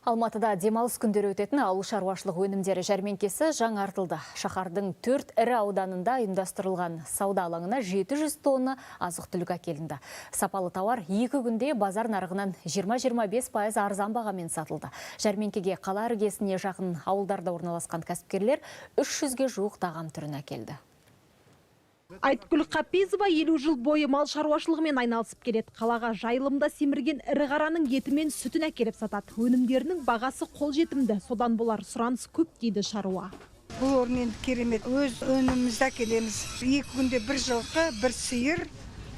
Алматыда демалыс күндері өтетін ауыл шаруашылық өнімдері жәрмеңкесі жаңартылды. Шаһардың 4 ірі ауданында ұйымдастырылған сауда алаңына 700 тонна азық-түлік әкелінді. Сапалы тауар 2 күнде базар нарығынан 20-25% арзан бағамен сатылды. Жәрмеңкеге қала іргесіне жақын ауылдарда орналасқан кәсіпкерлер 300-ге жуық тағам түрін әкелді. Айтгүл Қапизова 50 жыл бойы мал шаруашылығымен айналысып келеді. Қалаға жайылымда семірген ірі қараның еті мен сүтін әкеліп сатады. Өнімдерінің бағасы қолжетімді. Содан болар, сұраныс көп дейді шаруа. Бұл орын енді керемет. Өз өнімімізді әкелеміз. 2 күнде бір жылқы, бір сиыр,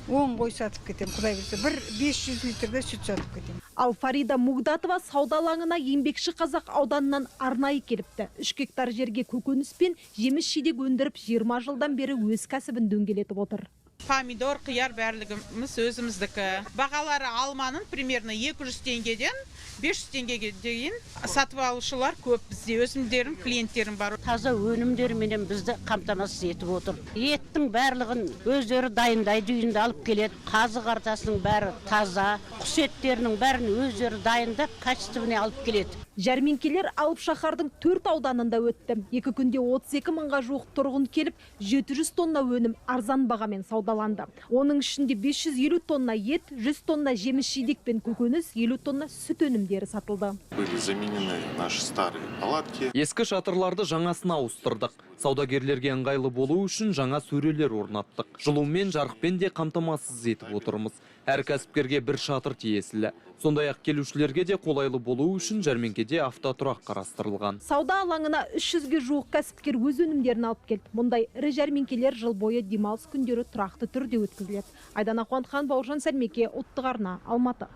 10 қой сатып кетемін, құдай бұйырса. Бір 500 литрде сүт сатып кетемін. Ал Фарида Мугдатова сауда алаңына Еңбекші Қазақ ауданынан арнайы келіпті. 3 гектар жерге көкөніс пен жеміс жидек өндіріп, 20 жылдан бері өз кәсібін дөңгелетіп отыр. Помидор, қияр, барлығымыз өзіміздікі. Бағалары алманың примерно 200 теңгеден 500 теңгеге дейін. Сатып алушылар көп бізде, өзімдерім клиенттерім бар. Таза өнімдерменен бізді қамтамасыз етіп отыр. Еттің барлығын өздері дайындайды, үйінде алып келеді. Қазы қартасының бәрі таза, құс еттерінің бәрін өздері дайындап, качественный алып келеді. Жәрмеңкелер алып шаһардың төрт ауданында өтті. 2 күнде 32 мыңға жуық тұрғын келіп, 700 тонна өнім арзан бағамен саудаланды. Оның ішінде 550 тонна ет, 100 тонна жеміс жидек пен көкөніс, 50 тонна сүт өнімдері сатылды. Были заменены наши старые палатки. Ескі шатырларды жаңасына ауыстырдық. Саудагерлерге ыңғайлы болу үшін жаңа сөрелер орнаттық. Жылумен, жарықпен де қамтамасыз етіп отырмыз. Әр кәсіпкерге бір шатыр тиесілі. Сондай ақ келушілерге де қолайлы болу үшін жәрмеңкеде автотұрақ қарастырылған. Сауда алаңына 300-ге жуық кәсіпкер өз өнімдерін алып келді. Мұндай ірі жәрмеңкелер жыл бойы демалыс күндері тұрақты түрде өткізіледі. Айдана Қуантхан, Бауыржан Сәрмеке, Ұлттық арна, Алматы.